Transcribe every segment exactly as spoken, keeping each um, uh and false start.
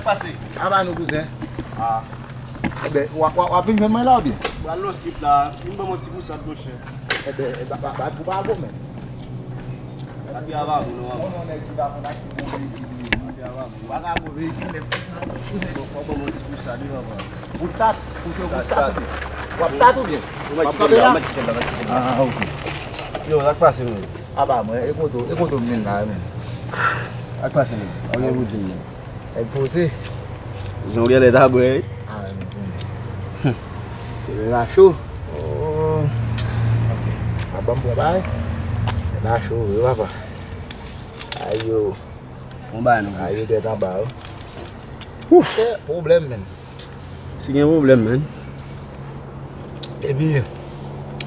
Pase. Aba nou, kouzen. Ah. Enben, w ap, w ap, w ap vin jwenn mwen la oubyen? Pral nan street la, vin ban m yon ti gousad, monchè. Enben, e, ba, ba, ba, ou pa gwo, men. Ati ava moun, non, ava. Ou non, nèg ki pa konn ak ki bon veyikil li ye. Ati ava moun. Ou pa ka gwo veyikil, men fòk sa, kouzen. Bon, fò ban m yon ti gousad, wi, papa. Ou start, ou se ou start, start. W ap start oubyen? W ap kanpe la? Ah, ok. Yo, sa k pase, men? Aba mwen, e kote w, e kote w vin la, men? Sa k pase, men? Ou gen pou di m, men? Nèg poze. Jan w genlè ta bwè, wi. Ah, men konnen. Se lè la cho. Oh. Ok. A ban m pran bagay. Lè la cho, wi, papa. Ayo. Bon bagay, non, kouzen. Ayo, tèt anba, wi. Ouf. Chè, pwoblèm, men. Si gen pwoblèm, men. Epi,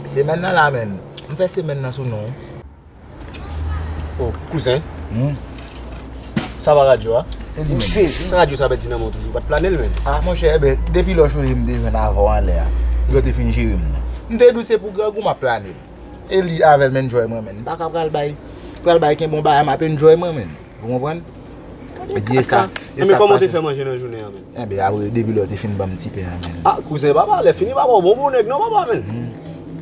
semèn nan la, men. M fè semèn nan sou non. Oh, kouzen. Hmm. Sa pa radyo a? E li menm. Sa radyo sa pèdi nan men w toujou, ou pa t plane l, men. Ah, monchè, enben, depi lè w chwazi m te jwenn avè w anlè a, yo te fin jere m nan. M te di w se pou grangou m ap plane l. E li avè l m enjoy mwen, men. M pa ka pral bay, pral bay kenbe yon bagay m ap enjoy mwen, men. Ou konprann? E di e sa, e sa k pase. Men kòman w te fè manje nan jounen an, men? Enben, apre, depi lè w te fin ban m ti pen an, men. Ah, kouzen, papa, lè fini, papa, w bon pou nèg, non, papa, men. Hmm.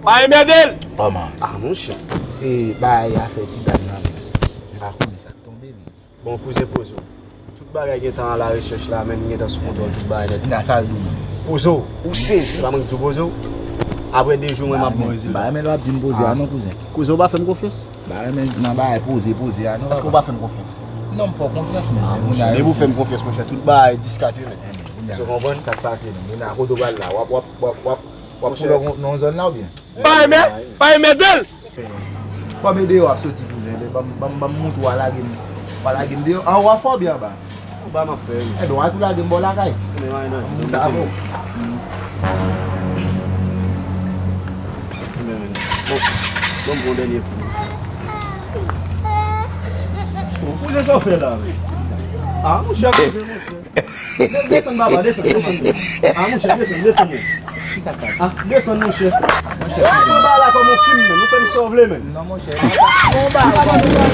Pa enmède l! Kòman? Ah, monchè. E, bagay afè ti dam nan, men. M pa konnen sa k tonbe, men. Bon, kouzen, poze w. Tout bagay gentan a la rechèch la, men, li gentan sou kontwòl, tout bagay nèt. Nèg sa l di w, men. Poze w. Ou sezi. Se pa mwen ki di w poze w. Apre de jou, mwen, m ap ba w rezilta. M pa renmen lè w ap di m poze a, non, kouzen. Kouzen, ou pa fè m konfyans? M pa renmen nan bagay poze, poze a, non, papa. Èske w pa fè m konfyans? Non, m fè w konfyans, men. Ah, monchè, depi w fè m konfyans, monchè, tout bagay dis kat wi, men. Èske w konprann? Sa k pase, men? Kounye a, kote w pral la? W ap, w ap, w ap, w ap, w ap pull up nan yon zòn la, oubyen? Pa enmède l! Kòm e deyò w ap soti, kouzen, ban m, ban m, ban m montre w a lage m, w a lage m deyò. Anwo a fè w oubyen anba? Anba m ap fè, wi. Enben, w a tou lage m bò lakay. Anmwey, non, non, non. Bon, bon, bon, dènye kou. Bon, kouzen, sa w fè la, men? Ah, monchè, kouzen, monchè. De-, desann, papa, desann, desann. Ah, monchè, desann, desann, men. Ki sa k pase? Ah, desann, monchè. Monchè, ou pran bagay la kòm yon fim, men. Ou fè m sa w vle, men. Non, monchè. Bon, ba, ba, ba, ba.